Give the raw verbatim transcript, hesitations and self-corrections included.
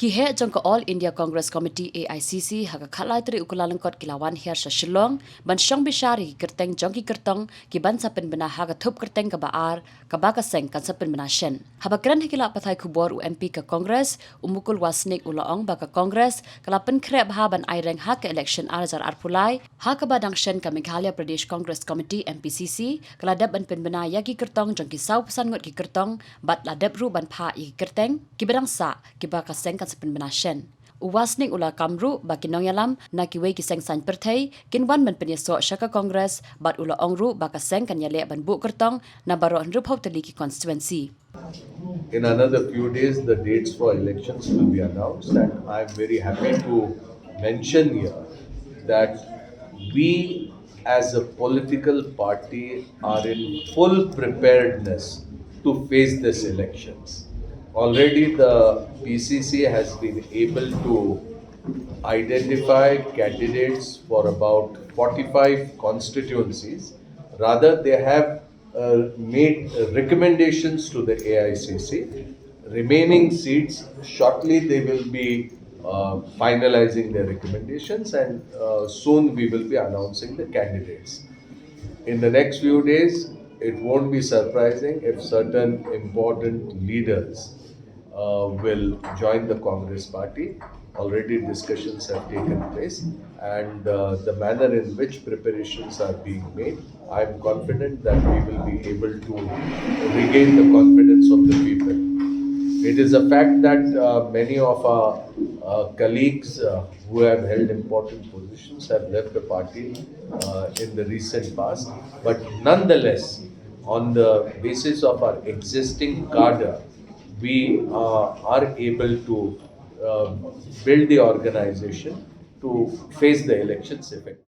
Ki heh jong ka All India Congress Committee, A I C C, ha ka khatlai tarik u Kyllalyngkot ki la wan hiar sha Shillong ban shong bishar ïa ki kyrteng jong ki kyrtong ki ban sa pynbna ha ka thup kyrteng kaba ar kaba ka seng kan sa pynbna shen. Haba kren ha ki lad pathai khubor, u M P ka Congress, u Mukul Wasnick, u la ong ba ka Congress ka la pynkhreh bha ban aireng ha ka election ar hajar arphew lai, ha kaba dang shen ka Meghalaya Pradesh Congress Committee, M P C C, ka la dep ban pynbna ïa ki kyrtong jong ki saw phew san ngut ki kyrtong bad la dep ruh ban phah ïa ki kyrteng kiba dang sah kiba ka seng kan sa pynbna shen. U Wasnick u la kam ruh ba ki nongïalam na kiwei ki seng saiñ pyrthei kin wan ban pynïasoh sha ka Congress bad u la ong ruh ba ka seng kan ïaleh ban buh kyrtong na baroh hynriewphew tylli ki constituency. In another few days, the dates for elections will be announced, and I'm very happy to mention here that we as a political party are in full preparedness to face this elections. Already the P C C has been able to identify candidates for about forty-five constituencies. Rather, they have uh, made recommendations to the A I C C. Remaining seats, shortly they will be uh, finalizing their recommendations, and uh, soon we will be announcing the candidates. In the next few days, it won't be surprising if certain important leaders uh, will join the Congress party. Already discussions have taken place, and uh, the manner in which preparations are being made, I'm confident that we will be able to regain the confidence of the people. It is a fact that uh, many of our uh, colleagues uh, who have held important positions have left the party uh, in the recent past, but nonetheless, on the basis of our existing cadre, we uh, are able to uh, build the organization to face the elections effectively.